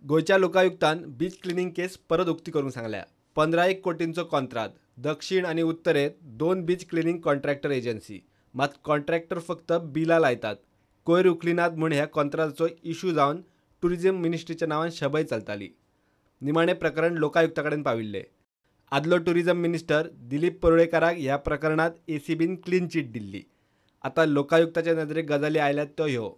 गोंयच्या लोकायुक्तान beach cleaning केस परत उक्ती करूंक सांगल्या. 15 कोटींचो कॉन्त्राद, दक्षिण आनी उत्तरेंत 2 बीच क्लिनींग कॉन्ट्रॅक्टर एजन्सी, मात कॉन्ट्रॅक्टर फक्त बिलां लायतात, कोयर उखलिनात म्हूण ह्या कॉन्त्रादाचो इशू जावन टुरिझम मिनिस्ट्रीच्या नांवान शबय चलताली. निमाणें प्रकरण लोकायुक्ता कडेन पाविल्लें. आदलो टुरिझम मिनिस्टर दिलीप परुळेकाराक ह्या प्रकरणांत एसीबीन क्लीन चीट दिल्ली. आतां लोकायुक्ताच्या नदरेक गजाली आयल्यात त्यो ह्यो.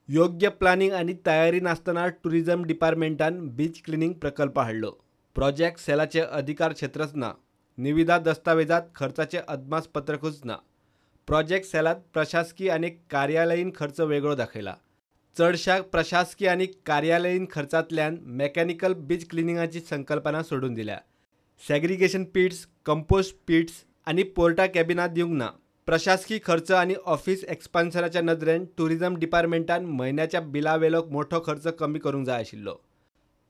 योग्य प्लानिंग आनी तयारी नासतना टुरिझम डिपार्टमेंटान बीच क्लिनींग प्रकल्प हाडलो. प्रोजेक्ट सेलाचे अधिकार क्षेत्रच ना, निविदा दस्तावेजात खर्चाचे अदमासपत्रकूच ना. प्रोजेक्ट सेलात प्रशासकीय आनी कार्यालयीन खर्च वेगळो दाखयला. चडशा प्रशासकीय आनी कार्यालयीन खर्चांतल्यान मेकॅनिकल बीच क्लिनिंगाची संकल्पना सोडून दिल्या. सेग्रिगेशन पिट्स, कंपोस्ट पिट्स आनी पोर्टा कॅबिनां दिवंक ना. प्रशासकीय खर्च आनी ऑफिस एक्सपान्शनाच्या नदरेन टुरिझम डिपार्टमेंटान म्हयन्याच्या बिलावेलो मोठो खर्च कमी करूंक जाय आशिल्लो.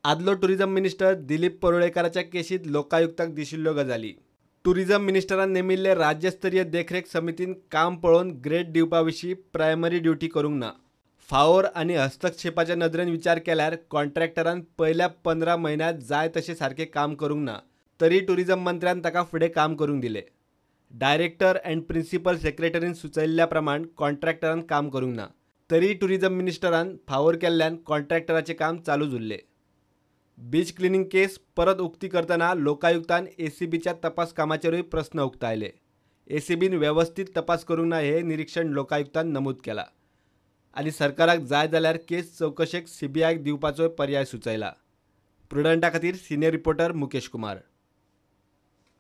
आदलो टुरिझम मिनिस्टर दिलीप परुळेकाराच्या केशींत लोकायुक्ताक दिशिल्ल्यो गजाली. टुरिझम मिनिस्टरान नेमिल्ले राज्यस्तरीय देखरेख समितीन काम पळोवन ग्रेड दिवपा विशीं प्रायमरी ड्युटी करूंक ना. फावोर आनी हस्तक्षेपाच्या नदरेन विचार केल्यार कॉन्ट्रॅक्टरान पयल्या 15 म्हयन्यांत जाय तशें सारकें काम करूंक ना, तरी टुरिझम मंत्र्यान ताका फुडें काम करूंक दिलें. डायरेक्टर अँड प्रिन्सिपल सेक्रेटरीन सुचयल्ल्या प्रमाण कॉन्ट्रॅक्टरान काम करूंक ना, तरी टुरिझम मिनिस्टरान फावोर केल्ल्यान कॉन्ट्रॅक्टराचें काम चालूच उरलें. बीच क्लिनींग केस परत उक्ती करतना लोकायुक्तान एसीबीच्या तपास कामाचेरूय प्रस्न उक्तायले. एसीबीन वेवस्थीत तपास करूंक ना हें निरीक्षण लोकायुक्तान नमूद केलां आनी सरकाराक जाय जाल्यार केस चवकशेक सीबीआयक दिवपाचोय पर्याय सुचयला. प्रुडंटा खातीर सिनियर रिपोर्टर मुकेश कुमार.